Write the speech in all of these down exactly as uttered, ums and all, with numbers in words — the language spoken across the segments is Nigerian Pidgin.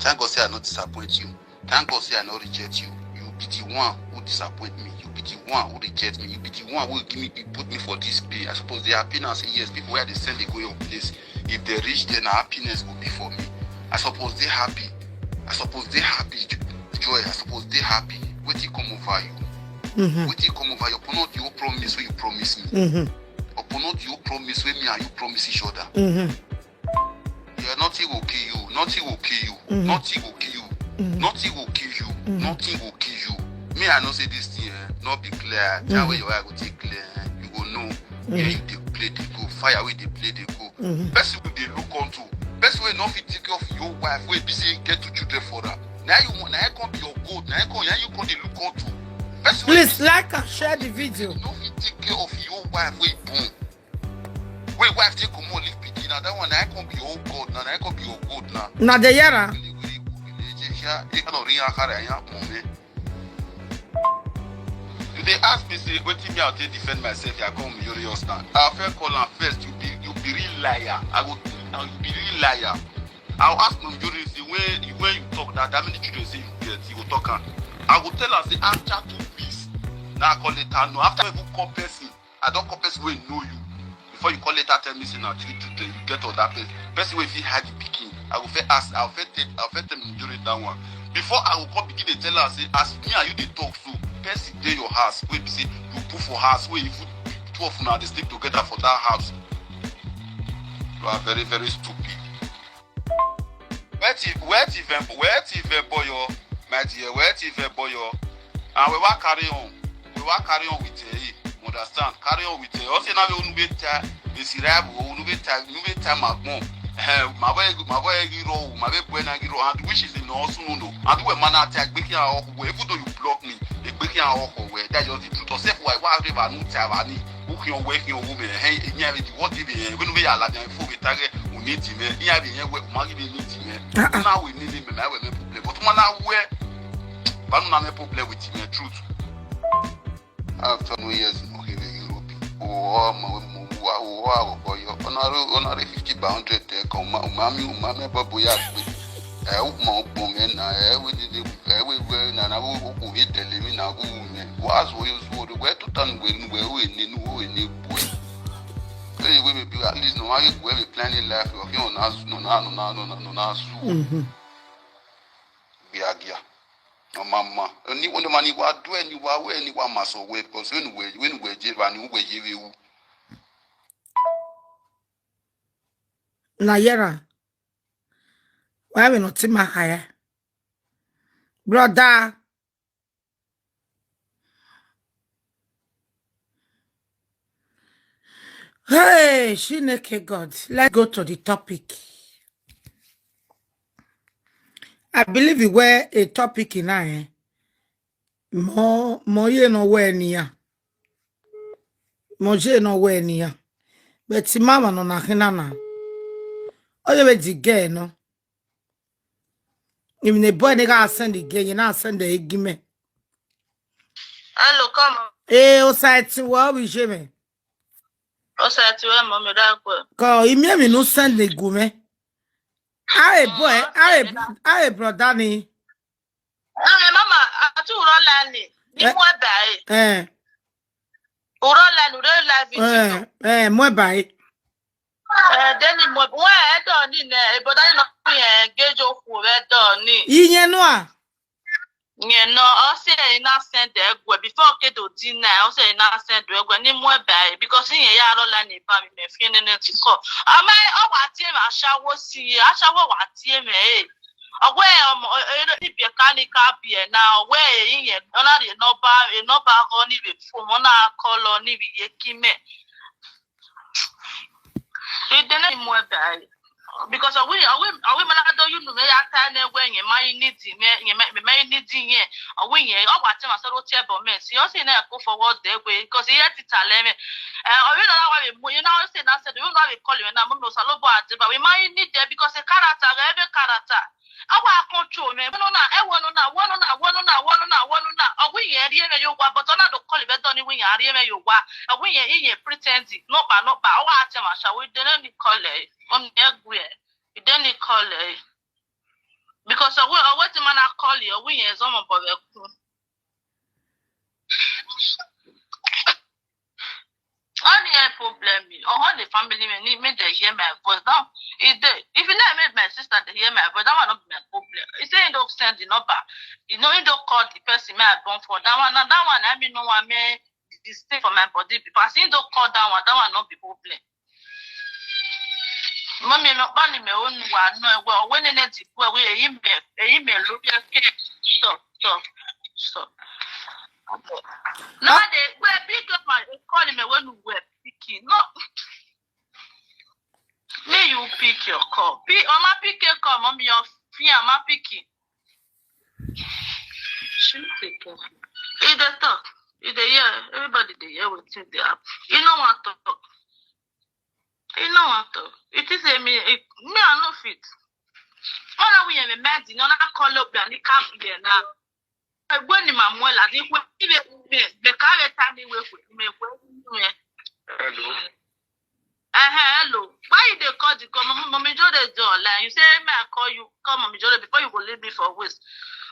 Thank God say I no disappoint you. Thank God say I no reject you. You be the one who disappoint me. You be the one who reject me. You be the one who give me, you put me for this place. I suppose dey happy now say yes, before I dey send dey go your place. If they reach there, na happiness go be for me. I suppose dey happy. I suppose dey happy. Jo- Joy, I suppose dey happy. Wetin come over you? Mm-hmm. Wetin come over you? Upon all the whole promise wey you promise me. Mm-hmm. Upon all the whole promise wey me and you promise each other. Mm-hmm. Yeah, nothing go kill you. Nothing go kill you. Mhm. Nothing go kill you. Mhm. Nothing go kill you. Mhm. Nothing go kill you. Me, I know say this thing eh, not be clear. That Mhm. way your eye go take clear. Eh. You go know where Mhm. you dey play dey go, fire wey dey play dey go. Mhm. Person wey dey look unto, person wey no fit take care of your wife, wey be say you get two children for her. Na you want, na you come be your gold, na you come, na you come dey look unto. Person wey Please like and share the video. No fit take care of your wife wey born. Wey wife take comot leave pikin, na that one na you come be your own God, na na you come be your gold na. Na the yara. You dey ask me say wetin me I take defend myself, I come curious now. I first call am first, you be you be real liar. I go you be real liar. I go ask Mum Jori say when when you talk that how many children say you get, you go talk am. I go tell am say after two weeks, na I call later no. After I even call person, I don call person wey know you. Before you call later tell me say na three children you get other person. Person wey fit hide the pikin. I go first ask, I go first tell, I go first tell Mum Jori that one. Before I go come begin dey tell am say as me and you dey talk so, person dey your house wey be say you put for house wey even two of una dey sleep together for that house. You are very very stupid. Wetin wetin even wetin even boyo, my dear, wetin even boyo. And we wan carry on, we wan carry on with eh, you understand? Carry on with eh. O say na we unu be tie, be sirabo, unu be tie, unu be tie magbon. Eh, ma boy, ma boy giro, ma be boy na giro, and which is in also no no. And we man na tie gbeki a oku we, even though you block me, e gbeki a oku we. That just the truth. O say why why river no tie wani. Who can we can woman? Hey, enya be what if eh, we no be ala dem for we target, we need him eh. Enya be eh, we ma give me need him eh. Ah, ah. Now we need him eh, we no problem. But man na we, but no na me problem with him eh, truth. After no years no give Europe. Oh, ma we mo wa, oh, wa go boy. Onare onare fifty by hundred te ko ma ma mi ma me bobo ya gbe. Eh, o mo bo me na eh we dey dey eh we we na na wo ko we tell me na go me. Wa so yo so do we to tan we nu we we ni nu we ni boy. Hey, we be at least no we we planning life. We no na no na no na no na no na so. Mhm. Gia gia. No mama. Ni wonder man ni wa do ni wa we ni wa maso we because when we when we je ba ni we je we u. Na yara. Why we not in my higher? Brother. Hey, Shineke God. Let's go to the topic. I believe we were a topic in I. Mo mo ye no we ni ya. Mo ye no we ni ya. But mama no na hina na. Oh, you be the girl no. Even the boy they got send the girl, you not send the gime. Hello, come on. Eh, o sa ti wa wi je me. O sa ti wa mo mi da ko. Ko imi mi no send the gume. Aye boy, aye aye brother ni. Ah, mama, atu uro la ni. Ni Eh. Mo ba e. Eh, Uro la ni, uro la video. Eh, eh, mo ba e. Eh, then mo wa e do ni ne, e brother ni no ye gejo ku e do ni. Iye no a. Nye no, o se e na send e gwe before ke do di na, o se e na send e gwe ni mo ba e because ye ya ro la ni ba mi me fi ne ne ti ko. Ama o wa ti e ma shawo si, a shawo wa ti e me e. Owe omo e ni bi ka ni ka bi e na owe e yin o na ri no ba e no ba o ni be fo mo na ko lo ni bi ye ki me. Ide na mo da e. Because owe owe owe ma na do you no me ya ta ne we yin ma ni di me yin me me ni di yin. Owe yin o wa ti ma so ro ti e bo me si o si na ko forward de we because ye ti ta le me. Eh owe na wa we mo you know say na say you know we call you na mo so lo bo ati ba we ma ni de because e character e be character. Awa control me. Wonu na, e wonu na, wonu na, wonu na, wonu na, wonu na. Ogu yen ri eme yo wa, but ona do call be don ni wi yen ri eme yo wa. Ogu yen iye pretend. No ba, no ba. Awa ate ma sha we de ni call e. Mo mi egwe. De ni call e. Because of what, what man I call you, we as on boy. Only a problem me. Or all the family me need me to hear my voice. Now, if they, if you let me, my sister to hear my voice, that one not be my problem. You say you don't send the number. You know you don't call the person me I born for. That one, that one, I mean, no one may stay for my body because you don't call that one. That one not be problem. Mommy, no, bani me own one. No, well, when in it, well, we email, email, look at stop, stop, stop. No, they we pick up my call me when we were picking. No, me you pick your call. Pick, I'm a pick your call, mommy. Your fear, I'm a picking. She pick up. He the talk. He the hear. Everybody they hear what they have. You know what talk. You know what talk. It is a me. It, me I no fit. All we have a mad. You know, I call up and it can't be there now. I go in my mall. I think we me me carry time away with me. Hello. Uh-huh, hello. Why you dey call the call? Mommy, Mommy Joe dey dey online. You say me I call you, call Mommy Joe before you go leave me for waste.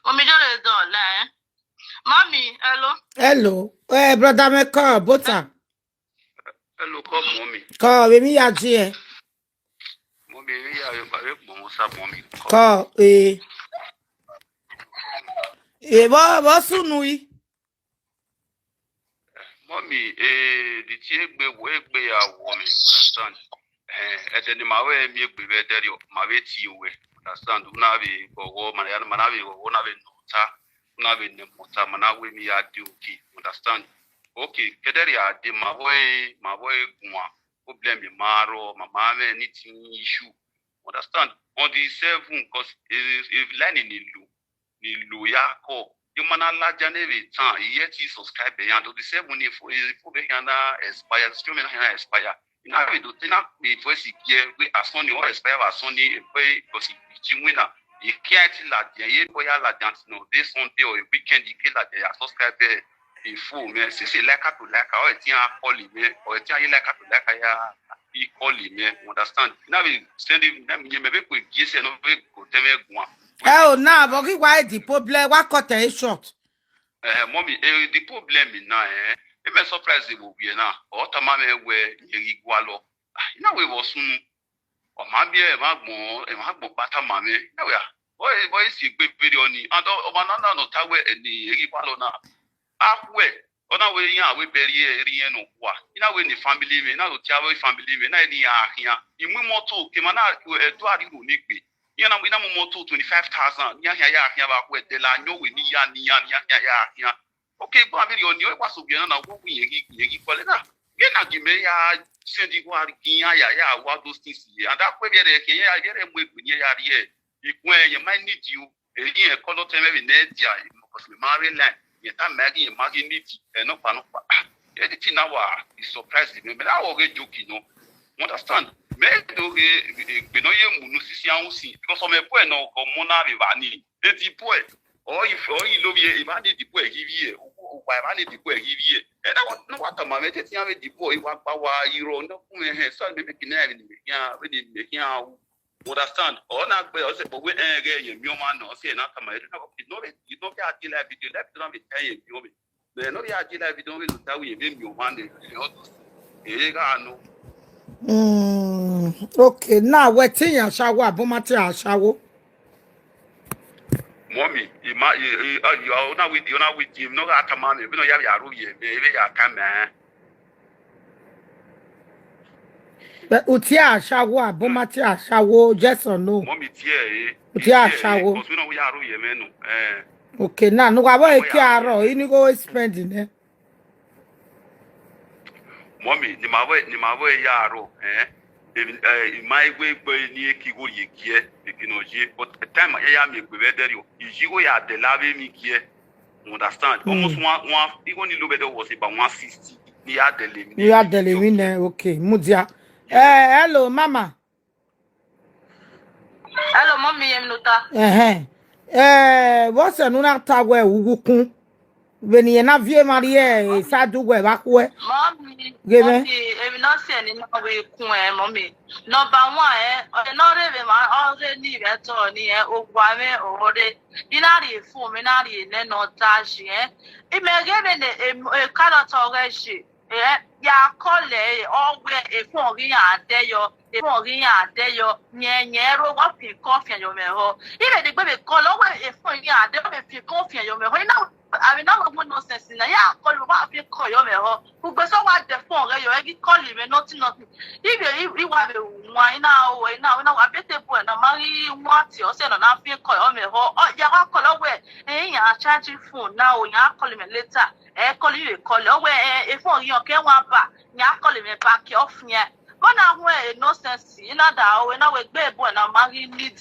Mommy Joe dey dey online. Mommy, hello. Hello. Eh, brother, me call, bota. Hello, call mommy. Call, we me ya ji eh. Mommy, we are your baby, mom, what's up, mommy? Call, eh. Eh, bo, bo sunu yi. Mommy, eh, the tie egbe wo egbe ya wo me understand. Eh, ete ni ma we mi egbe be deri o, ma we ti we understand. Una be go go ma ya ma na be go na be no ta, una be ne mo ta ma na we mi ya di okay understand. Okay, kedere ya de ma boy ma boy gwa problem ma ro ma ma me anything issue understand. On the seven, cause if line in the low ni lo ya ko. You man a la jane be tan, yet he subscribe be yan. The seven if if be yan na expire, stream na yan expire. You know we do tina we voice here we as on the expire as on the we because he win. You can't la jane ye boy la jane no this Sunday or weekend you kill la jane subscribe be before me. Since you like to like how it's call me or it's you like to like ya he call me. Understand? Now we send him them you may be quick yes no we go tell me one. Oh, now, but why the problem? What cut a short? Eh, mommy, eh, the problem is now, eh? It may surprise the movie now. Or Tamame where you go along. You know, we was soon. Or maybe a magmo, a magmo, but a mammy. Now we are. Boy, boy, is a big video on it. And over none of Tawe and the Egipalo now. Halfway. Ona we ya we bury area no kwa. Ina we ni family me na lo tia we family me na ni ya ya. Imu moto ke mana e to ari no ni gbe. Ina we na mo moto twenty-five thousand. Ya ya ya ya ba we de la nyo we ni ya ni ya ni ya ya ya. Okay, ba mi yo ni o kwa so bi na na wo we ye gi ye gi kole na. Ye na gi me ya send you are gi ya ya ya wa those things ye. And that we be there ke ya ya re mo e ni ya ri e. Ikun e ye ma need you. Eyi yẹn kọ́ ló tẹ́ mẹ́rin ní ẹ̀díà because mi máa rí line yẹn tá mẹ́rin yẹn máa rí nídìí ẹ̀ náà panápa. Ẹni tí náà wà is surprise mi mẹ́rin àwọn ọ̀rẹ́ jókì náà. You understand? Mẹ́rin ló rí ìgbìnà yé mùnú sísí àwọn sí because ọmọ ẹ̀kọ́ ẹ̀ náà ọkọ̀ mọ́ náà rè wá ní. Etí bọ́ ẹ̀ ọ̀yìn ọ̀yìn ló rí ẹ̀ ìbá ní ìdìbò ẹ̀ yí rí ẹ̀ òkú òkú àìbá ní ìdìbò ẹ̀ yí rí ẹ̀. Ẹ̀ náà wọ́n tàmà mẹ́tẹ́ tí wọ́n rí ìdìbò ìwà pa wa irọ́ náà fún ẹ̀ ẹ̀ sọ́ọ́ ní mẹ́kì náà rìn mẹ́kì àwọn understand? Or na gbe ose but we eh ge ye mi o ma no se na kama e na ko no be you no be a di live video live no be eh ye mi o be. Be no be a di live video we no ta we be mi o ma ne. E ga no. Mm, okay, now wetin ya shawo aboma ti ashawo. Mommy, ima you are na with you na with him no ga kama me. We no ya ya ru ye. Be be ya kama. But uti ashawo aboma ti ashawo, yes or no? Mommy tie eh. Uti ashawo. Because we no we are here me no. Eh. Okay, now no wa boy ki aro, ini go spend in there. Mommy, ni ma we ni ma we ya aro eh. If eh in my way boy ni ki go ye kie, you know ye. But the time I am me be there you. You go ya de la be mi kie. You understand? Almost one one even the low better was about one sixty. Ni ya de le mi. You are the living there. Okay, mudia. Eh, hello, mama. Hello, mommy, I'm not. Eh, eh. Eh, what's another tower? Ugukun. Veni ye na vie marie, e sa du we ba kue. Mommy, Give me. Mommy, if you not say any now we kun, eh, Mommy. Number one, eh, eh, not even my all the need at all, eh, or guame or the. You not the phone, you not the no tashi, eh. It may give me a carrot or she, eh, ya call, eh, or where a phone, we are there, your, a phone, we are there, your, nye, nye, ro, what pin coffee, your meho. Even the baby call, oh, where a phone, yeah, there will be coffee, your meho. You know, I mean, no nonsense in ya call you what pin call, your meho. Who goes so what the phone, your egg call you, nothing, nothing. If you, if you want to wine now, now, now, I bet the boy, no, marry what you say, no, nothing call, your meho. Oh, yeah, I call away. Eh, yeah, charging phone now, yeah, call him later. Eh, call you, call away. Eh, if you can one back, yeah, call him back off, yeah. But now, where nonsense, you know, that, oh, now we be boy, now, marry need.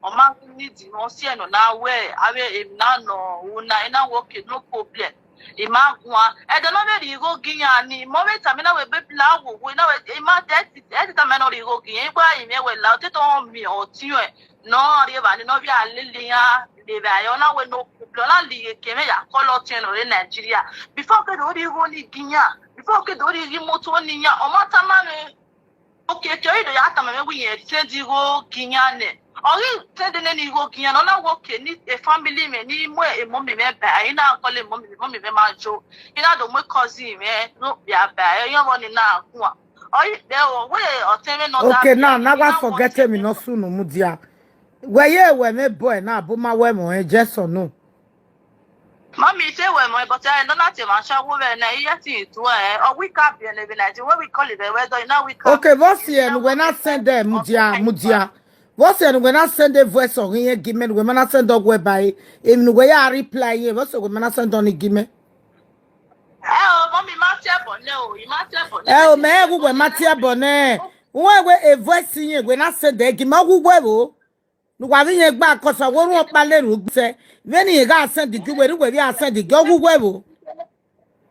Or marry need, no, see, no, now, where, I will, if now, no, who now, you know, okay, no problem. Imagua, e de no me rigo ginya ni mo me tamina we be pla wo we na we ima de ti e ti tamina no rigo ginya igba ime we la te to mi o ti we no ri ba ni no bi alili ya de ba yo na we no problem la li ke me ya ko lo ti no re Nigeria before ke do rigo ni ginya before ke do ri moto ni ya o ma tamina me. Okay, ke ido ya tama me wi ye te di go ginya ne. Ori te de ne ni go ginya no na wo ke ni e family me ni mo e mo me me ba. Ina ko le mo me mo me me ma jo. Ina do mo cousin me no ya ba. E yo mo ni na ku a. Ori de o we o te me no da. Okay, now, now I forget me no sunu mudia. Where ye we me boy na bu ma we mo e yes or no? Mommy say we mo but I don't know to ma sha wo we na iye ti tu e. O we ka bi e le bi na ti we we call it we do na we ka. Okay, what's here? When I send them, mudia, mudia. What's here? When I send the voice of here, give me when I send dog where by him, where I reply here. What's when I send on the give me? Eh, oh, Mommy, ma te bo ne o, ma te bo ne. Eh, oh, me, who we ma te bo ne? Who we a voice in here when I send the give me who we wo? No, wa vi ye gba ko so wo ru opa le ru se. When he ga send the give we, we a send the give who we wo?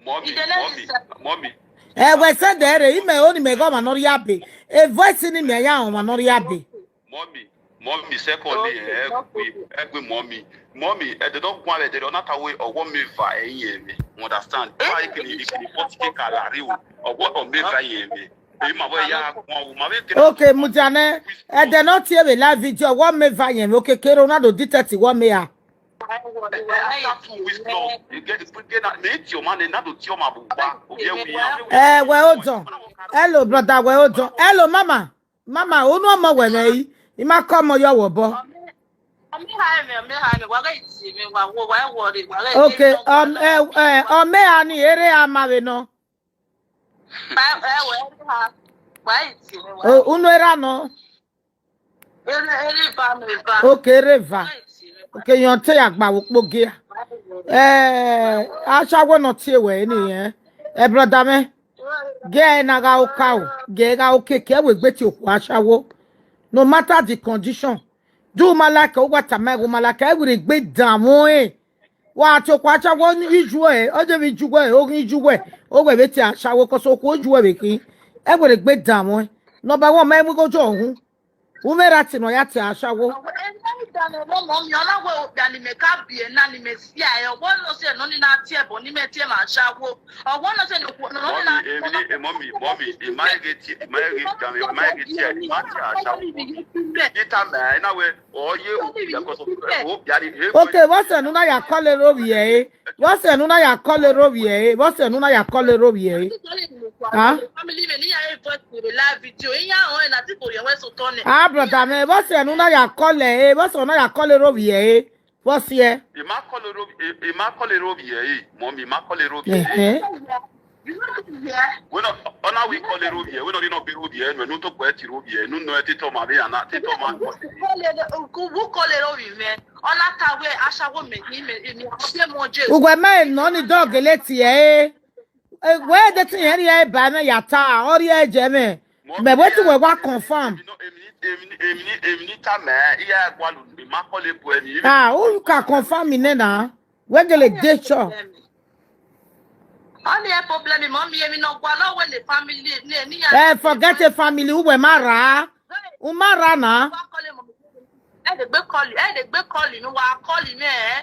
Mommy, Ìdílé mommy, ìṣẹ́. Mommy. Eh, we send there, he me only me go ma no ya be. A voice in me ya o ma no ya be. Mommy, Mommy, secondly, Okay, eh, no we, problem. eh, we, Mommy. Mommy, eh, they don't want it, they don't have to wait or one me for a year, me. You understand? Eh? Why can you, can you put kick a la rio or what or me for a year, me? Eh, my way, yeah, one woman, we can Okay, Mujane, eh, they not here a live video. What me va yen? Okay, Kero na do detect what me are. Eh, eh, after two weeks now, you get the, get that, me, it's your man, and not to your man, but, oh, yeah, we are. Eh, well done. Hello, brother, well done. Hello, mama. Mama, who no more when I? You might come on your wo bo. Ọmọ ha mi, ọmọ ha mi, wa ga iti mi, wa wo, wa wo ri, wa ga. Okay, um, eh, eh, um, me ani ere ama we no. Ba, eh, we ha. Wa iti mi, wa. Oh, unu era no. Ere, ere ba mi ba. Okay, reva. Wa iti mi, wa. Okay, you te agba wo poge. Eh, ashawo no tie we ni eh. Eh, brother me. Ge na ga o ka o. Ge ga o keke we gbe ti oku ashawo. No matter the condition. Do ma like o wa ta me go ma like e we gbe down o eh. Wa ti oku ashawo ni iju e. O je mi ju we, o ni ju we. O we be ti ashawo ko so ku oju we be kin. E we gbe down o eh. Number one, me we go jo hun. Wo me ra ti no ya ti ashawo. Ọmọ mi, ọlọ́wọ́ òbí ni mi ká bí ẹ̀ náà ni mi sí ẹ̀. Ọwọ́ ló ṣe ní ní náà tí ẹ̀ bọ̀ ní mi tí ẹ̀ máa ṣáwó. Ọwọ́ ló ṣe ní kú ní Mommy, náà. eh, me, eh, Mommy, Mommy, eh, my get, my get, my get, my get, my get, Mommy. Anytime, eh, in a way, oh, you, because of, oh, yeah, eh, Okay, what's the nuna ya call it over here? What's the nuna ya call it over here? What's the nuna ya call it over here? Huh? Family mi ní yàrá ìbọn ìpèrè live video. Ìyá àwọn ẹ̀ náà tí kò yẹ wẹ́ sọ tọ́ ni. Ah, brother me, what's the nuna ya call it? What's the nuna ya call it over here? What's here? Immaculate Robbie, Immaculate Robbie, eh, Mommy, Immaculate Robbie, eh. Eh, eh. We not, on how we call it Robbie, eh. We not, not be Robbie, eh. No, no, to go at Robbie, eh. No, no, at it, Tommy, and that, it, Tommy. Who call it Robbie, man? Ọlá kàwé aṣáwó mi ní mi ní ọdẹ mọ jẹ. Ugwe me no ni dog leti eh. Eh, where the thing here eh ba me ya ta, or ye je me. Me wetin we wa confirm. Èmi ní, èmi ní, èmi ní, èmi ní, èmi ní tá mẹ́, ìyá ẹ̀kọ́ àlùmí, Immaculate bu ẹni. Ah, who you can confirm me na? Where the dey sure? Only a problem, Mommy, èmi náà gbọ́ lọ́wọ́ ní family ní níyà. Eh, forget a family who we mara. Who mara na? Ẹ lè gbé kọ́ọ̀lì, ẹ lè gbé kọ́ọ̀lì mi wá kọ́ọ̀lì mi ẹ̀.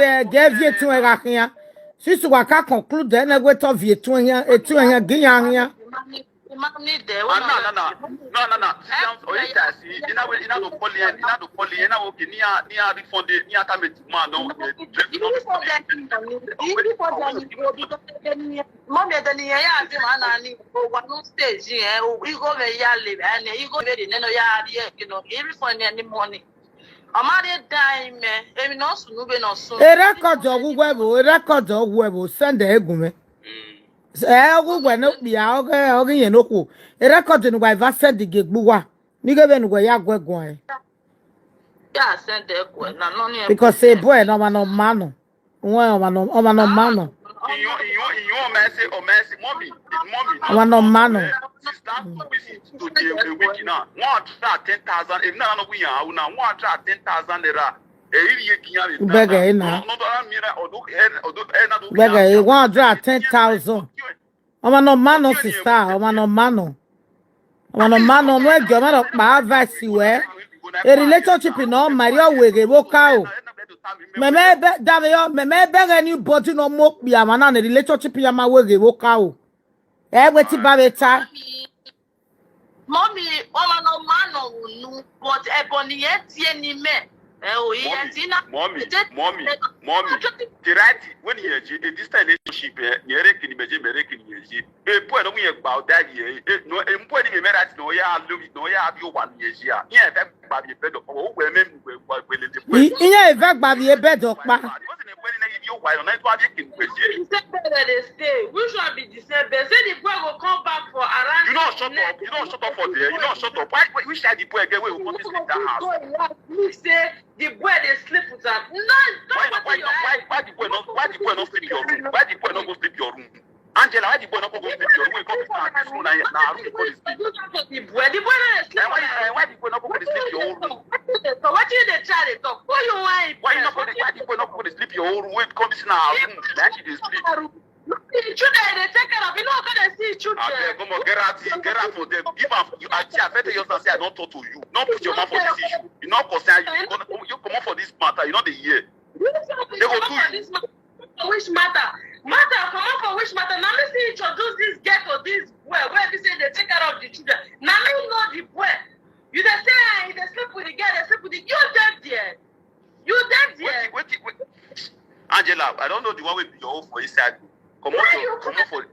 ge ge vie tu e ga hia. Sisu wa ka conclude na we to vie tu hia, e tu hia gi ya hia. Ah, no, no, no, no, no, no. Sit down. Oh, yes, I see. You know, you know, the poly, you know, the poly, you know, okay, near, near the fund, near time it, man, no, eh, dress, no, the poly. Mommy, then yeah, yeah, the man, and he go one stage, yeah, we go where you live, and he go where the no, yeah, yeah, you know, every fund any money. I'm not a dime, eh, and no soon, we no soon. E record of whoever, e record of whoever, send the egume. Eh, who we no be, okay, okay, you know who. E record in why va send the gig buwa. Nigga, when we ya gwe gwe. Yeah, send the echo. No, no, no. Because say boy, no man, no man, no. Why, no man, no, no man, no man, no. You, you, you, mercy, oh mercy, mommy, mommy. No man, no man, no. Sister, we see today a week now. One hundred ten thousand. If not, no, we are now one hundred ten thousand naira. Eh, if you can have it, Beg her now. No, no, no, no, no, no, no, Beg her, one hundred ten thousand. No man, no man, no sister. No man, no man, no. No man, no man, no. No, e go man, no pa advice we. A relationship no marry o we ge wo ka o. Me me be da me yo, me me be anybody no mo bi ama na relationship ya ma we ge wo ka o. E we ti ba be ta. Mommy, oh man, no man, no, no, but Ebony, yet, any man. Eh, oh, yes, in a Mommy, mommy, mommy. The right when you are this time relationship, eh, you reckon me, you reckon you. Eh, boy, no, we about that year. Eh, no, eh, boy, you may right no, yeah, I love it, no, yeah, I do one year, yeah. Yeah, that baby bed of oh, women, we we we the boy. Iye eve gba bi ebe do pa. It wasn't a wedding, you why on night why you can we. The same bed that they stay. Which one be the same bed? Say the boy will come back for around. You know, shut up. You know, shut up for there. You know, shut up. Why, why, which side the boy get away with this in that house? Look, say the boy they sleep with her. No, Why, don't why, put your why, why the boy not, why the boy not sleep your room? Why the boy not go sleep your room? Angela, why the boy not go sleep your room? Come sit down this room, na, na room you go dey sleep. The boy, the boy not sleep. Eh, why, eh, why the boy not go dey sleep your own room? So what you dey try to talk? Who you want? Why you not go dey, why the boy not go dey sleep your own room? When come this na room, na she dey sleep. The children they take care of. You know how they see children. Abeg, come on, get out, get out for them. Give am, you, I, I better your say I don't talk to you. Not put your mouth for this issue. You not concern you. You come, you come up for this matter. You know the year. They go do you. Which matter? Matter come up for which matter? Now me see introduce this girl to this boy. Where we say they take care of the children. Now me know the boy. You dey say, ah, he dey sleep with the girl, they sleep with the you dead there. You dead there. Wait, wait, wait. Angela, I don't know the one with your own for inside. Come on, Why you come on for.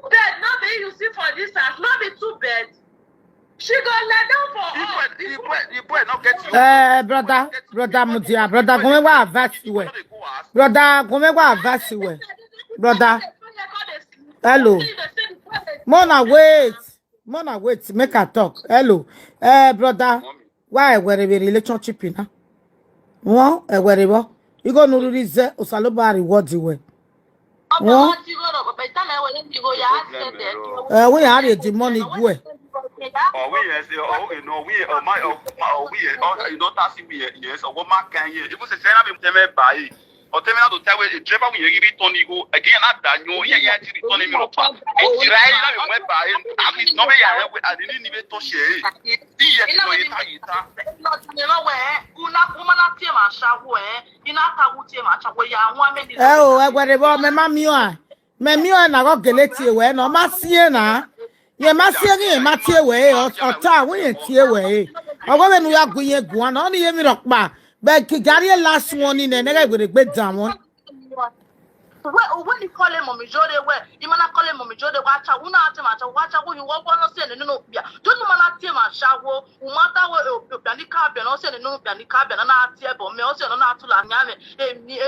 Bed, not be you see for this house, not be two beds. She go lie down for The us. boy, the boy, the boy not get you. Eh, brother, brother Mudia, brother, come and advice you. Brother, come and advice you. Brother, hello. Mona, wait. Mona, wait. Make her talk. Hello. Eh, brother. Why we have a relationship in, huh? Won e we re bo. You go no reason Osaloba reward you well. Won eh we have the money go. Oh, we yes, oh, you know, we, oh, my, oh, my, oh, we, oh, you don't ask me, yes, oh, what my can you? Even say, say, I'm telling me, buy. Or tell me how to tell me, driver, we, you return, you go again, not that, you, yeah, yeah, you return me, no, pa. And you ride, you know, we buy. At least, no, we are, we, I didn't even touch it. See, yes, you know, you, you, Eh, oh, e we re bo, me ma mi o, ah. Me mi o, na go gele tie we, no, ma sie na. Ye ma sie ni, ye ma tie we, o, o ta, we ye tie we. O we we nu ya gu ye gu, no, ni ye mi rock ba. Be ki gari e last one ni, ne, ne, we re gbe down won. When you call him mommy Jode, where you man call him mommy Jode, watch out, una atim acha, watch out, you walk on say no no. Yeah, don't you man atim acha, wo, umata wo, piani ka be no say no, piani ka be na atie bo me, o say no na tula nyame. Ni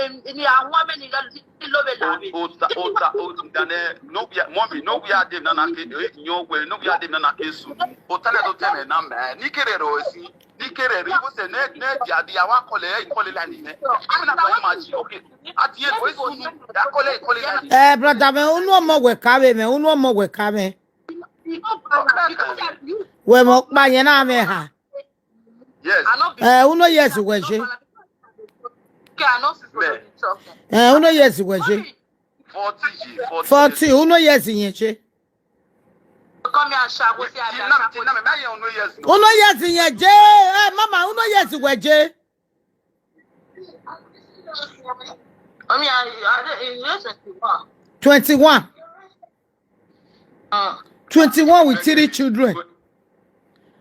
a wa me ni ga ni lo be la be. Ota, ota, ota, dane, no, we are, mommy, no, we are them, nana, eh, no, we, no, we are them, nana, kesu. Ota, le do teme na me, ni kere ro si. Ni kere ri, wo se ne, ne, dia, dia, wa kole, e kole la ni ne. Ami na kwa imagine, okay. At the end, we soon, ya kole, e kole la ni. Eh, brother, me unu omo we kawe me, unu omo we kawe. We mo pa yen na me ha. Yes. Eh, unu yes we je. Eh, unu yes we je. Forty G, forty. Forty, unu yes yen je. Come here, Shago. See, I Tina, Tina, me, me, you know, yes, no. Unu yes yen je. Eh, mama, unu yes we je. I mean, I, I, I, yes, I do. Twenty-one. Uh, Twenty-one with three children.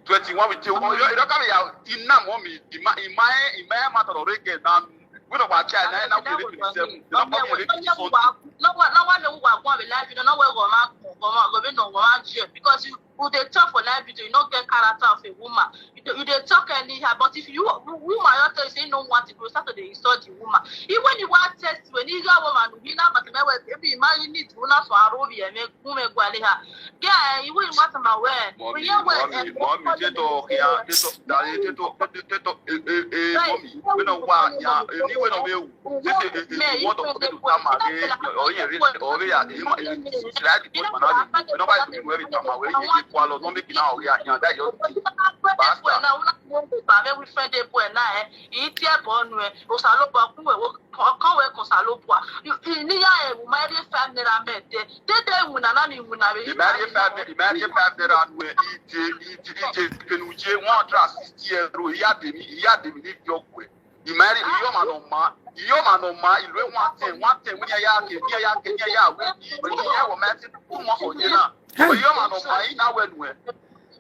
Twenty-one with you. Oh, you don't come here. In na mommy, in my, in my, in my matter of reggae now. We don't watch China. Now we reach seven. They don't come here. No one, no one, no one will like you. No one will go man, go man, go man, go man, because you, who they talk for life, you know, get character of a woman. You dey, you dey talk anyhow, but if you woman, you tell you say you no want to go, start to dey insult the woman. Even the one test when you got woman, you know, but maybe you need to not for a room here, make woman go and her. Yeah, you wouldn't want my way. Mommy, mommy, mommy, teto, ya, teto, da, teto, teto, eh, eh, eh, mommy, we no wa, ya, eh, ni we no we, teto, eh, eh, what of the tama, eh, oh, yeah, really, oh, yeah, eh, ma, eh, slide the boy, man, we no buy the way we tama, we, eh, eh, kwalo, no make na, oh, yeah, yeah, that you, basta. We friend the boy now, eh? He tear born, eh? Osaloba, come we, come we, Osaloba. You, you, ni ya, eh, we marry five naira men there. They, they, we na, na, ni, we na, we Imagine five naira, imagine five naira, and we eat, eh, eat, eat, eh, can we, eh, one hundred sixty euro, he had the, he had the, he had the, Imagine, iyo ma no ma, iyo ma no ma, ilwe one ten, one ten, we ya ke, we ya ke, we ya we, we ya wo ma ti two months for there now. Iyo ma no ma, ina we nwe.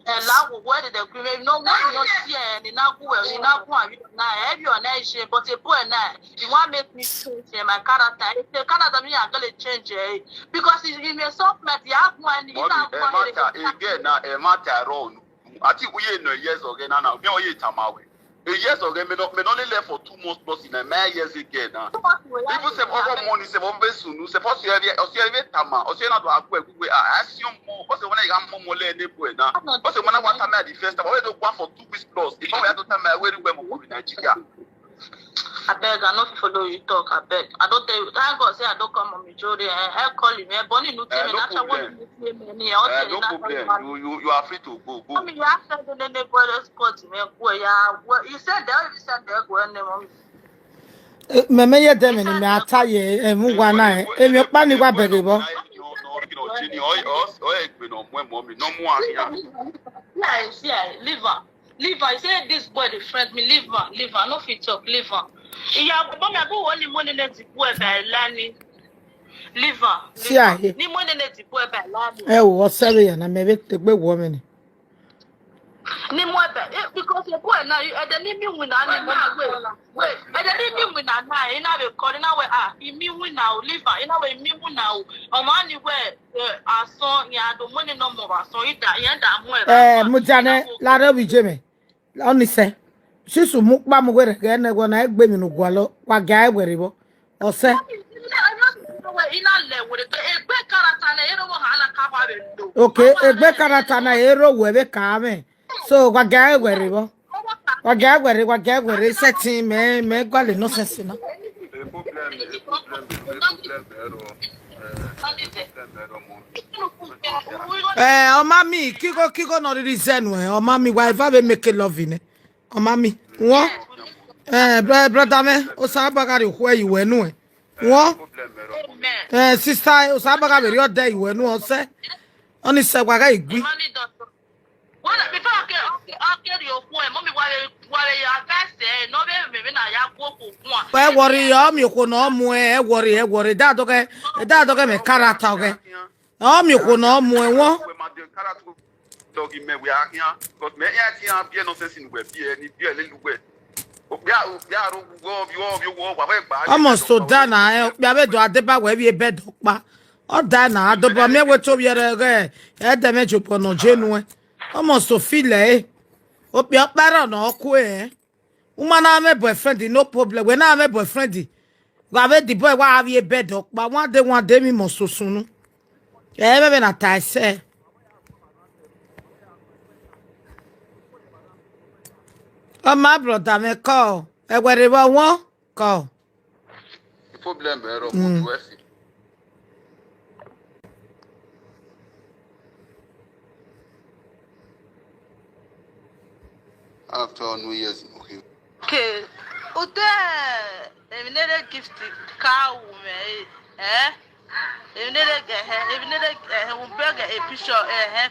Eh, la wo, where did the agreement? No, when you see, eh, ni na go, eh, ni na go, eh, na, eh, you are nice, eh, but a boy na, you want make me change, eh, my character. If the character me, I'm gonna change, eh, because if you may soft, you have money, you Mommy, have eh, money. matter, again, na, eh, matter wrong. I think we ain't no years again now. Me, oh, yeah, tama we. Eh, yes, okay, me no, me no only left for two months plus in a my years again now. People say, oh, money, say, oh, be soon, say, oh, say, oh, say, tama, oh, say, na do akwe, we, I assume more, oh, say, when I got more, more, le, ne, boy, na. Oh, say, when I want time at the first time, oh, don't go for two weeks plus. If I had to time, I wear it when we go in Nigeria. I beg, I not follow you talk. I beg. I don't tell you. Thank God, say I don't come on me, Jody. I, I call him. Eh, Bonnie, no, Eh, me, no that's what problem. You say me, me, I Eh, say no that problem. one. You, you, you are free to go, go. Mommy, you have said the name, brother Scott, me, go, yeah. Well, you said that, you said that, go, and then, mommy. Eh, me, me, ye dem, ni me ata ye, eh, mu wa na, eh, eh, me pa ni wa bere bo. No, no, no, Jenny, oh, oh, oh, eh, no, more, mommy, no more, yeah. Yeah, yeah, liver. Liver, you say this boy, the friend me, liver, liver, no fit talk, liver. Yeah, but mommy, I go only money let the boy by Lani. Liver. See, I hear. Ni money let the boy by Lani. Eh, o, sorry, ya na me be te gbe wo me ni. Ni mo be, eh, because the boy now, you, eh, the name me win, and the man, wait, wait, eh, the name me win, and now, you know, we call it now, we, ah, he me win now, liver, you know, we me win now. Oh, man, you were, uh, our son, yeah, the money no more, our son, you that, yeah, that more. Eh, mujane, la re bi je me. Oni se. Sisu mu pa mu were ke ne go na egbe mi nu gwa lo. Wa ga e were bo. O se. Okay, egbe karata na ero we be ka me. So wa ga e were bo. Wa ga e were, wa ga e were. Setting me, me gwa le nonsense na. A problem, a problem, a problem, error. Eh, problem, error, mommy. Eh, o mami, kiko, kiko no reason we. O mami, why if I be make love in it? O mami, what? Eh, bro-, brother me, o sa ba ga ri who you we nu e. What? Problem, error, mommy. Eh, sister, o sa ba ga be ri o de you we nu o se. Oni se wa ga igbi. Money doctor. Well, before I get, I get your phone, mommy, why, why you are guys say, no, baby, baby, now you go for one. Why worry you? Mi ko no mu e, worry, e worry. Da do ke, da do ke me character ke. O mi ko no mu e won. We ma de character dog in me, we are here. Because me here, here, be no sense in we be any, be a little way. Obi a, obi a ro wo, yo, yo, wo, wa we gba. Almost so done na e, obi a be do ade ba we bi e be do pa. O da na ado ba me we to yere re. E de me jo po no je nu e. Almost so feel e. Obi o pa ro no ku e. Woman na me boyfriend, no problem. We na me boyfriend. Wa be the boy wa have a bed up. But one day, one day me must so soon. E be be na tai se. Oh, my brother, me call. I where they want call. The problem, bro, mm. After New Year's, okay. Okay. Ute, eminere gift cow me, eh? Eminere ge he, eminere ge he, umbege a picture, eh?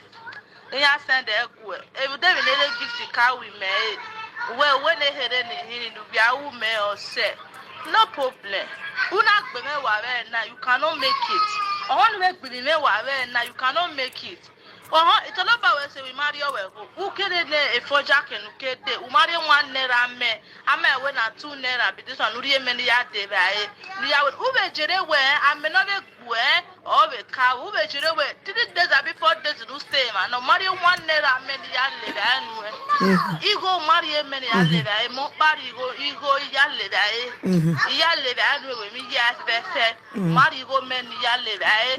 Iya send e kwe. Ebi de eminere gift cow me, eh? We we ne here ne hini no bia wo me o se. No problem. Una gbe me wa we na, you cannot make it. Ohun we gbe me wa we na, you cannot make it. Oho, it's all about we say we marry we go. Who kede ne a forger can kede? We marry one naira me. Ame we na two naira be this one. Uri me ni ya de ba e. Ni ya we ube jere we. Ame no be we. O be ka ube jere we. Three days abi four days no stay man. No marry one naira me ni ya le ba nu. Igo marry me ni ya le ba e. Mo pari igo igo ya le ba e. Ya le ba nu we mi ya be fe. Mari go men ya le ai.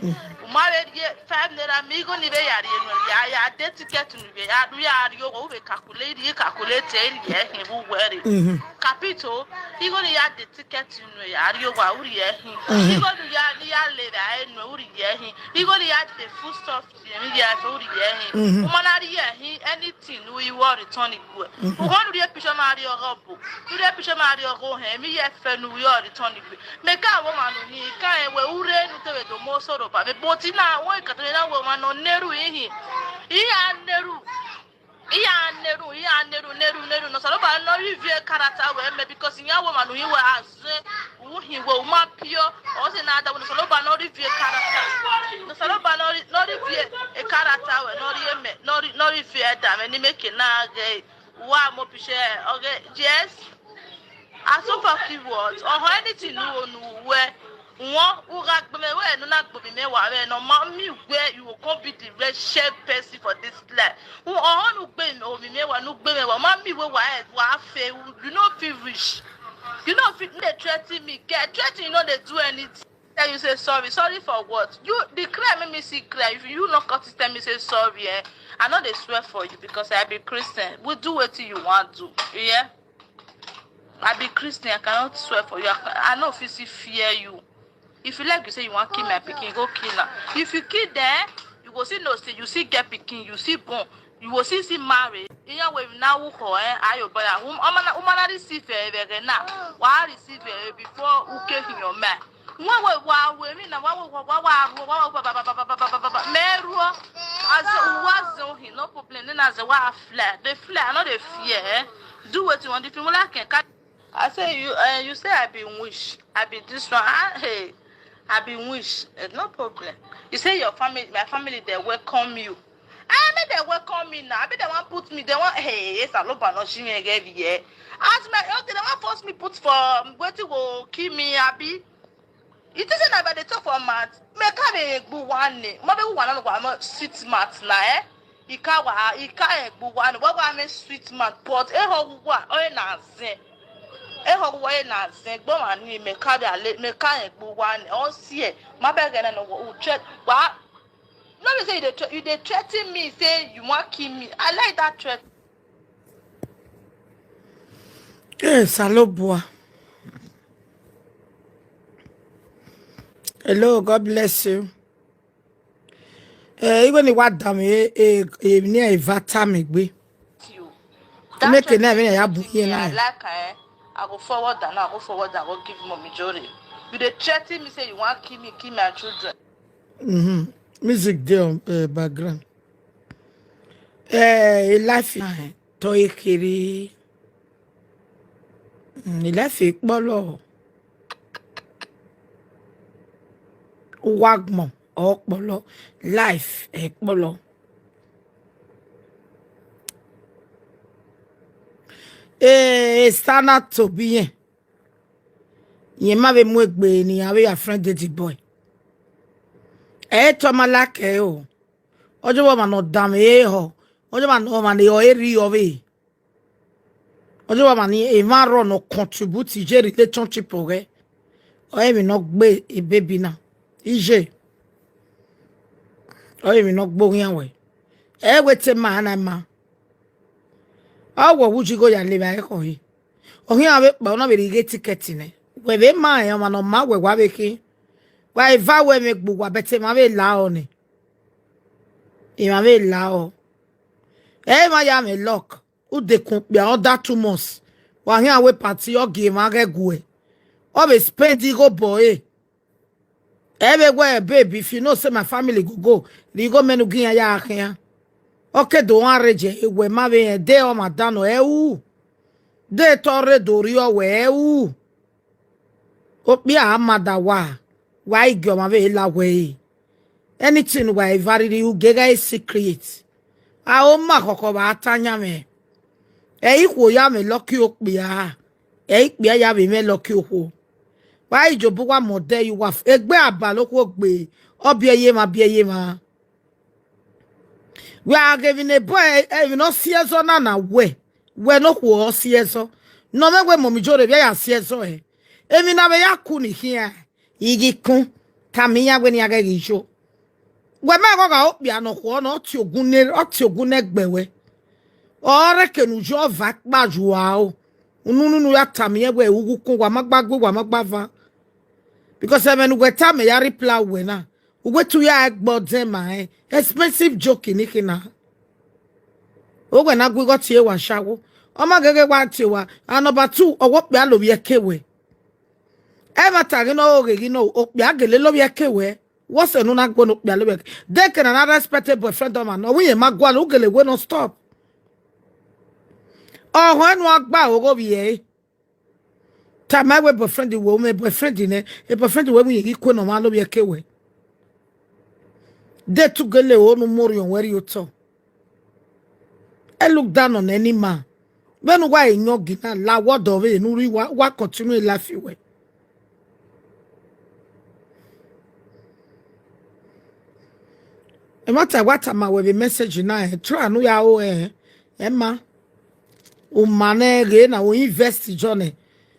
Mari ye five naira mi go ni be ya ri enu ya ya de ticket ni be ya du ya ri o be calculate ye calculate e ye he bu were. Capito, he go ni ya de ticket ni ya ri o wa uri ye he. He go ni ya ni ya le ai no uri ye he. He go ni ya de food stuff ni ya so uri ye he. Umana ri ye he anything we worry turn it. Ugo nu ri e picture mari o go bu. Nu ri e picture mari o go he mi ye fe nu yo ri turn it. Me ka wo ma no ni ka e we ure nu te we do mo soro pa me boti na wo ka te na wo ma no neru ihi. Iya neru. Iya neru, iya neru, neru, neru. No soro ba no review character we me because iya wo ma no iwe aze. Uhi we uma pio. O se na da no soro ba no review character. No soro ba no ri- no review a character we no ri me no ri no review da me ni make na ge. Wa mo picture. Okay, yes. Aso for keywords or anything you want to wear. Won u ga gbe me we no na gbe mi me wa we no ma mi we you go come be the richest person for this life. U o no gbe mi o mi me wa no gbe me wa ma mi we wa e wa fe you no feel rich. You no fit dey threaten me. Get threaten you no dey do anything. Tell you say sorry. Sorry for what? You the cry make me see cry. If you no cut it, tell me say sorry. Eh? I no dey swear for you because I be Christian. We do wetin you want do. Yeah. I be Christian. I cannot swear for you. I, I no fit see fear you. If you like, you say you want kill my pikin, go kill her. If you kill them, you go see no say you see get pikin, you see born, you go see see marry. In your way now, who call eh? Ayo boy, um, umana umana receive eh, eh, eh, na. Wa receive eh, before who came in your mind. Wa wa wa we mi na wa wa wa wa wa wa wa wa wa wa wa wa wa wa meru. As wa zo he no problem. Then as wa fly, they fly. I know they fear. Eh? Do what you want. If you like, can I say you uh, you say I be wish. I be this one. Ah, hey, I be wish. Eh, no problem. You say your family, my family, they welcome you. I mean they welcome me now. I mean they want put me. They want hey yes, I love no she me get here. As my okay, they want force me put for um, waiting will kill me. I be. It isn't about the top of mat. Me come and go one name. Mother one on one seat mat now. Eh? Ika wa ika egbu wa ni wa wa me sweet man pot e ho wa o e na zen e ho wa e na zen gbo ma ni me ka da le me ka egbu wa ni o si e ma be gene no wo che wa no be say you dey thre- you dey threaten me say you wan kill me. I like that threat. Yes, hello, boy. Hello, God bless you. Eh, even the what damn eh eh eh near Ivata me gbe. Make it never ya bu here na. Like eh, I go forward and I go forward and go give mommy Jory. You dey threaten me say you want kill me, kill my children. Mm-hmm. Music there on uh, background. Eh, life to ekere. Mm, life ekpolo. Wagmo okpolo. Life ekpolo. Eh, sana to bien. Ye ma ve mu egbe ni ave ya friend de the boy. Eh, to ma like eh o. Ojo wa ma no dam eh ho. Ojo ma no ma ni o eri o ve. Ojo wa ma ni e ma ro no contribute je relationship o ge. O e mi no gbe e baby na. Ije. O e mi no gbo yan we. E we te ma na ma. Awo wuji go ya leba eko hi. Ohin ave pa ona be rige ticket ne. We be ma e ma no ma we wa be ki. Wa eva we me gbu wa bete ma be la oni. E ma be la o. E ma ya me lock. U de kun pe o da two months. Wa hin awe party o gi ma ge gu e. O be spend e go boy. Ebe gwe, babe, if you know say my family go go, you go menu gi ya ya akia. Okay, do one reje, e we ma be e de o ma dano e u. De to re do ri o we e u. Okpia amada wa. Wa igyo ma be la we. Anything wa ivariri u gega e secret. A o ma koko ba atanya me. E ikwo ya me lucky okpia. E ikpia ya be me lucky okwo. Wa ijobu wa mode you wa f-, egbe abalo kwo gbe. Obie ye ma, bie ye ma. We are giving a boy, even no siezo na na we. We no kwo siezo. No me we momi jore be ya siezo e. Emi na be ya ku ni hia. Igi kun. Tamiya we ni aga gi jo. We me go ga okpia no kwo no ti ogun ne, o ti ogun ne gbe we. Ore kenu jo va pa ju a o. Unu nu nu ya tamiya we ugu kun wa ma gba gbe wa ma gba va. Because e me nu we tame ya reply we na. Uwe tu ya egbo de ma e. Expensive joke ni kina. Owe na gwe go tie wa shawo. O ma gege wa tie wa. And number two, owo pe alo bi eke we. E ma ta gi no oge gi no, o pe agele lo bi eke we. Wo se nu na gbo no pe alo bi eke. De ke na na respect a boyfriend o ma no. Wi ye ma gwa lo gele we no stop. O ho enu agba ogo bi e. Ta my way boyfriend we, my boyfriend ne. A boyfriend we wi yi ko no ma lo bi eke we. De tu gele o nu mori on where you to. E look down on any man. When why in your gina la word of it, nu ri wa, wa continue life you way. E matter what am I will be message na e. Try nu ya o e. E ma. O mane ge na o invest journey.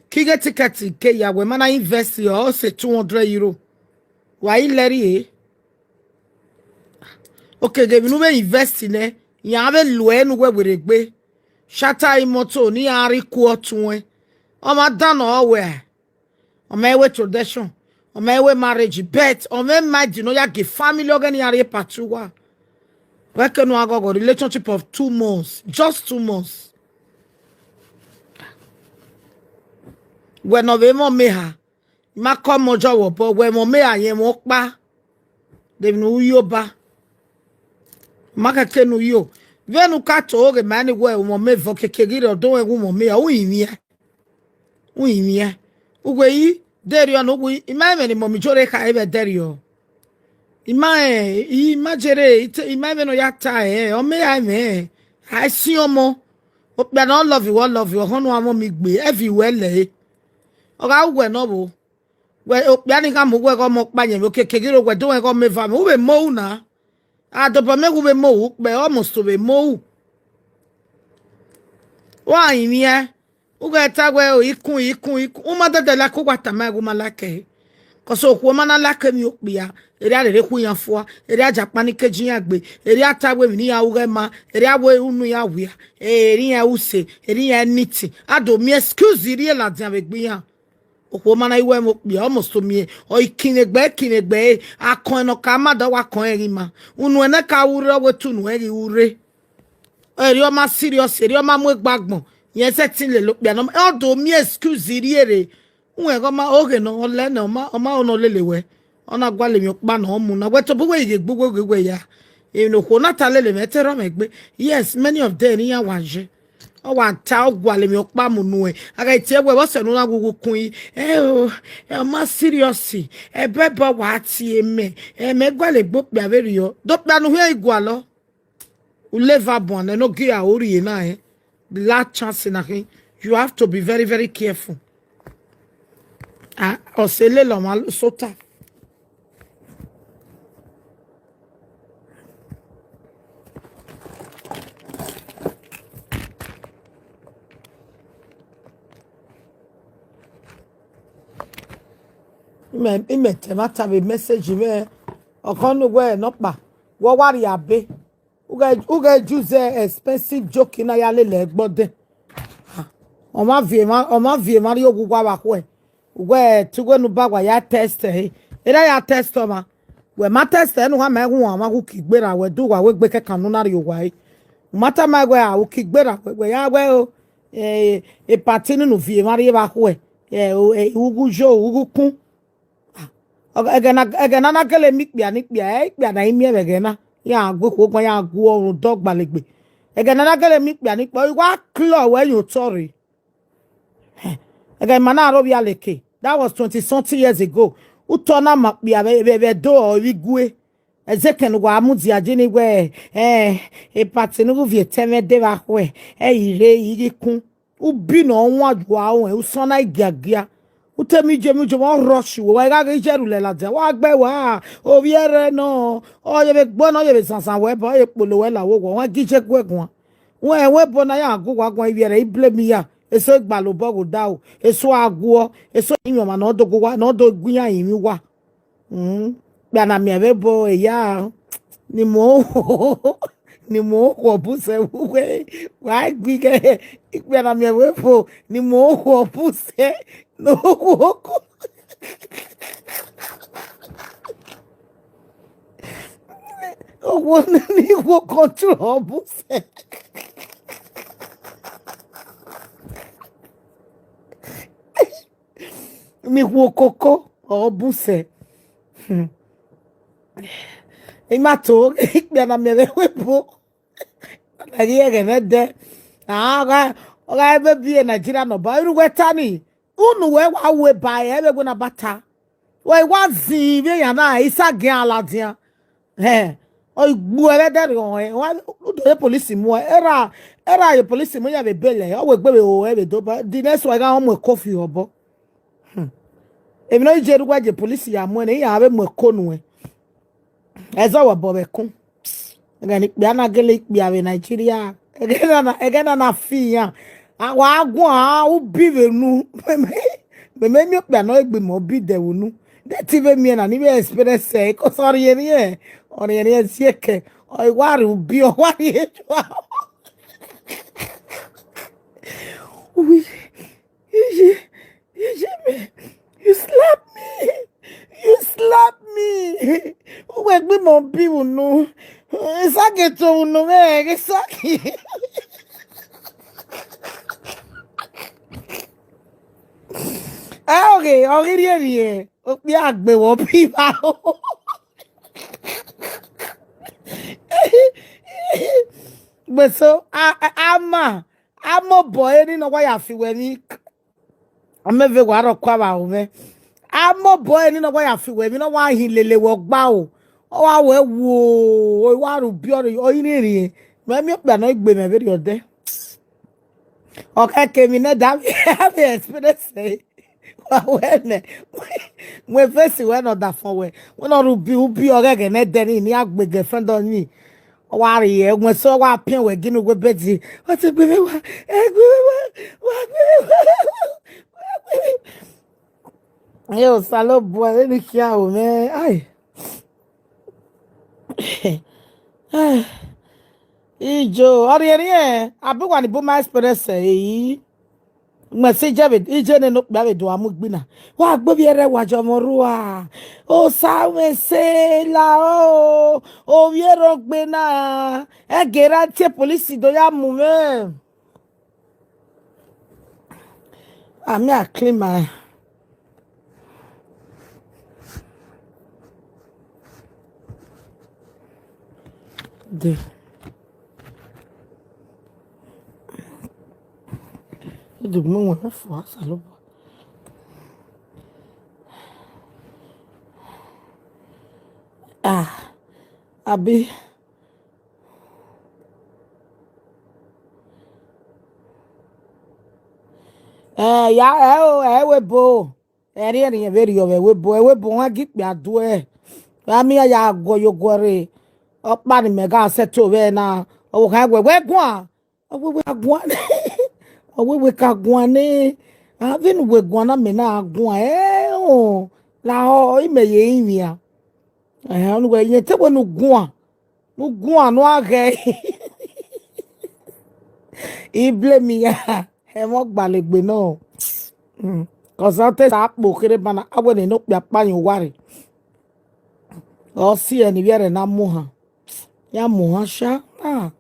Kige ticket ke ya we mana invest yo se two hundred euro. Wa i leri e. Okay, ge nu be invest ne. Ya be lo e nu we were gbe. Shatter imoto ni a ri ku otun e. O ma dano o we. O ma ewe tradition. O ma ewe marriage. Bet o ma ma di no ya ge family oge ni a ri patuwa. We ke nu agogo relationship of two months. Just two months. We no be mo me ha. Ma ko mo jo wo bo we mo me aye mo pa. De nu yo ba. Ma ka ke nu yo. Ve nu ka to oge ma ni we mo me vo ke ke gi ro do e gu mo me a u imi e. U imi e. U we yi deri o no u i ma me ni mo mi jore ka e be deri o. I ma e, i ma jere, i te, i ma me no ya ta e. O me ya me. Ai si omo. O pe no love you, o love you. Ho no amo mi gbe. Everywhere le. O ga u we no bo. We o pe ni ka mo we ko mo pa yen. O ke ke gi ro we do e ko me va me. U be mo u na. A do bo me u be mo u. Pe almost u be mo u. Wa imi e. Uga eta we o ikun, ikun, ikun. Uma dada la ko wa tama gu ma la ke. Koso ku ma na la ke mi okpia. Eri a rere ku yan fua. Eri a japa ni keji ya gbe. Eri a ta we mi ni ya uga ma. Eri a we unu ya wia. Eri ya use. Eri ya niti. A do mi excuse eri e la dia be gbe ya. Okwo mana iwe mo kpia almost to mi e. O ikinegbe, kinegbe e. Akon no ka ma da wa kon eri ma. Unu ene ka ure we tu nu eri ure. Eri o ma serious, eri o ma mu egbagbon. Yen se tin le lo kpia no. O do mi excuse ri ere. Unwe go ma oge no, ole no, o ma, o ma ono lele we. Ona gwa le mi okpa no mu na. We to bu we ige gbogbo gbe ya. E no ko na ta lele me te ro me gbe. Yes, many of them ni ya wa je. O wa ta o gwa le mi okpa mu nu e. Aga tie we wo se nu na gugu kun yi. E o, e o ma serious. E be bo wa ti e me. E me gwa le gbo pe averi yo. Do pe anu he igwa lo. U le va bon, e no gi a ori e na e. The last chance na he. You have to be very, very careful. Ah, o se le lo ma lo sota. Ime, ime te ma ta be message me. O kon no we no pa. Wo wa ri abe. Uga uga juice expensive joke na ya lele gbode. Oma vie ma oma vie ma yo gugwa wa kwe. Uga tugo nu ba wa ya test he. Era ya test ma. We ma test he nu wa me hu wa ma ku kigbera we du wa we gbe ke kanu na ri wa. Mata ma we a u kigbera we ya we o. E e party nu vie ma ri wa kwe. E o e ugu jo ugu kun. Egena egena na gele mi kpia ni kpia e kpia na imi ebe gena ya gwe ko gwa ya gwo ru do gbalegbe. Egena na gele mi kpia ni kpia wa klo we yo tori. Ege mana ro bia leke, that was twenty something years ago. Uto na ma kpia be be do o igwe. Ezeken wa mu di ajini we eh e party nu vie teme de wa kwe e ire iri kun. Ubi na ọnwa jụa onwe usọ na igiagia. Utemi jemi jemi ọrọshi wo wa ga ga ijeru le la dia wa gbe wa oviere no. Oye be gbo no ye be sansan we bo ye polo we la wo wo wa gije gwe gwa. We we bo na ya gu wa gwa iviere ible mi ya. Eso igbalo bo go da o. Eso aguo eso inyo ma no do go wa no do gwinya yin mi wa. Mm. Kpana mi ebe bo ya ni mo ni mo ko bu se we wa gbi ke kpana mi ebe bo ni mo ko bu se no ko ko owo ni ko control bu se. Mi wo koko or buse. Hmm. Ima to ikpe na mere we bo. Na ye ge ne de. Ah, ga ga be bi e Nigeria no ba iru we tani. Unu we wa we ba e be gbe na bata. We wa zi be ya na isa ge ala dia. Eh, o igbu ere de ro e wa udo ye police mu e. Era era ye police mu ya be bele o we gbe be o e be do ba the next one ga o mu e kofi obo. Hmm. Emi no ije rugwa je police ya mu e ya be mu e konu e. Ezo wa bo be kun. Ege ni kpia na gele kpia be Nigeria. Ege na na ege na na fi ya. Awa agun a u bi be nu. Me me mi kpia no egbe mo bi de unu. De ti be mi na ni be experience e ko sorry ye ni e. Ori ye ni e sieke. O iwari u bi o wari e jua. Ui. Iji, iji me. You slap me. You slap me. Uwe gbe mo bi unu. Sake to unu me, sake. Ah, okay, ogiri eri e. O bi agbe wo bi ba o. Gbe so a a ma a mo bo e ni no wa ya fi we ni. Ameve wa ro kwa ba o me. A mo bo e ni no wa ya fi we mi no wa hin lele wo gba o. O wa we wo o wa ru bi o o ni ri. Me mi o gba no gbe me very ode. Okay, ke mi ne da mi have experience. Wa we ne. We face we no da fun we. We no ru bi u bi o ge ge ne de ni ni agbe ge fen do ni. Wa ri e we so wa pin we ginu we bedi. O ti gbe mi wa. E gbe mi wa. Wa gbe mi wa. Wa gbe mi. Yo, salo boy, let me hear you, man. Ai. Ijo, ori eri e, abi wa ni bu my experience e yi. Ngbe si je be, ije ne no pe be do amu gbina. Wa gbe bi ere wa jo mo ruwa. O sa we se la o, o bi ero gbe na. E gera tie police do ya mu me. Ah, me I clean my the the moon for us. Ah, abi. Eh, ya eh o eh we bo. Eri eri e very o we bo e we bo wa gi pe adu e. Wa mi ya go yo go re. Opa ni me ga se to we na. O ka we we gwa. O we we ka gwa. O we we ka gwa ni. A vi nu we gwa na me na gwa e o. La o i me ye i mi a. Eh, onu we ye te we nu gwa. Nuguan no age. He blame me. He won't gbalegbe no. Cause I tell akpo kere bana awene no kpia pa yin wari. O si eni yere na muha. Ya muha sha. Ah.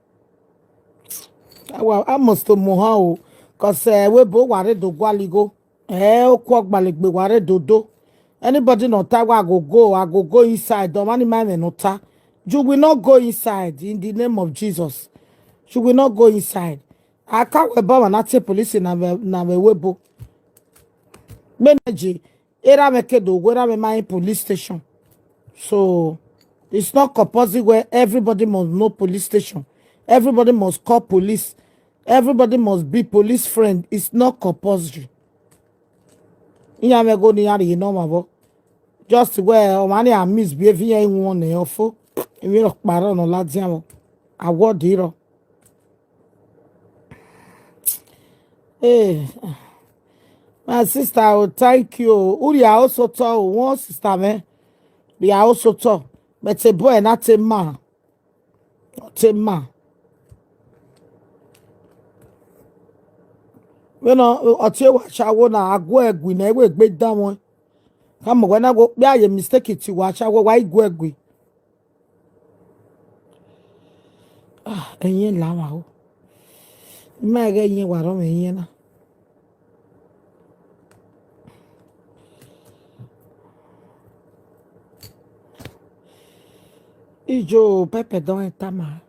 Awa, I must to muha o. Cause eh, we bo ware do gwaligo. Eh, okwo gbalegbe ware do do. Anybody no ta wa go go, I go go inside. Don't money my no ta. You will not go inside in the name of Jesus. You will not go inside. I can't we ba na te police na we na we webo. Meneji era me kedo wera me my police station. So it's not compulsory where everybody must know police station. Everybody must call police. Everybody must be police friend. It's not compulsory. Iya me go ni ari no ma bo. Just where o mani a misbehave ya in one ofo. Imi ro paro no la diamo. Award iro. Hey, my sister, I will thank you. Uri also tall, one sister, man. They are also tall. But a boy, not a man. Not a man. You know, ọtí ẹwà aṣáwó náà, àgọ́ ẹ̀gbìn náà, ewé gbé dá wọn. Kámọ̀ wẹ́n náà wọ́n pé àyè mistake ti wà aṣáwó wáyé gọ́ ẹ̀gbìn. Ah, ẹ̀yin là wà o. Má ẹ̀rẹ́ yẹn wà rọ́mọ ẹ̀yin náà. Ijo pepper don enter my